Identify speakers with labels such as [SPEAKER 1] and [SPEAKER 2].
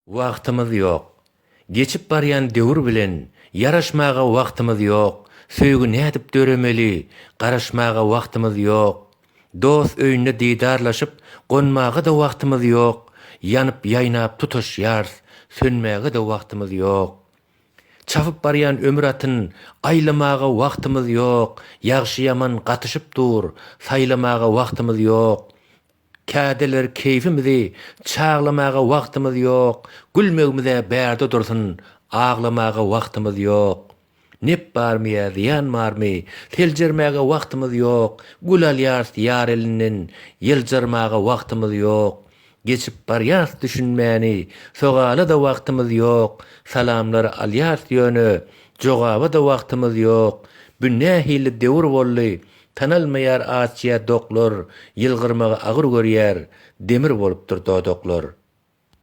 [SPEAKER 1] Wagtymyz ýok. Geçip barýan döwür bilen Ýaraşmaga wagtymyz ýok. Söýgi nädip döremeli, Garaşmaga wagtymyz ýok. Dost öýünde didarlaşyp, Gonmaga-da wagtymyz ýok. Ýanyp, ýaýnap tutaşýarys, Sönmäge-de wagtymyz ýok. Çapyp barýan ömür atyn Aýlamaga wagtymyz ýok. Ýagşy-ýaman gatyşyp dur, Saýlamaga wagtymyz ýok. Kädeler keýfimizi çaglamaga wagtymyz ýok, Gülmegimiz-ä bärde dursun, aglamaga wagtymyz ýok. Nep barmy ýa zyýan barmy, seljermäge wagtymyz ýok, Gül alýarys ýar elinden, ýyljarmaga wagtymyz ýok. Geçip barýarys düşünmäni, sogala-da wagtymyz ýok, Salamlary alýarys ýöne, jogaba-da wagtymyz ýok. Bu nähili döwür boldy, Tanalmaýar aç ýa doklar, Ýylgyrmagy agyr görýär, Demir bolupdyr dodaklar.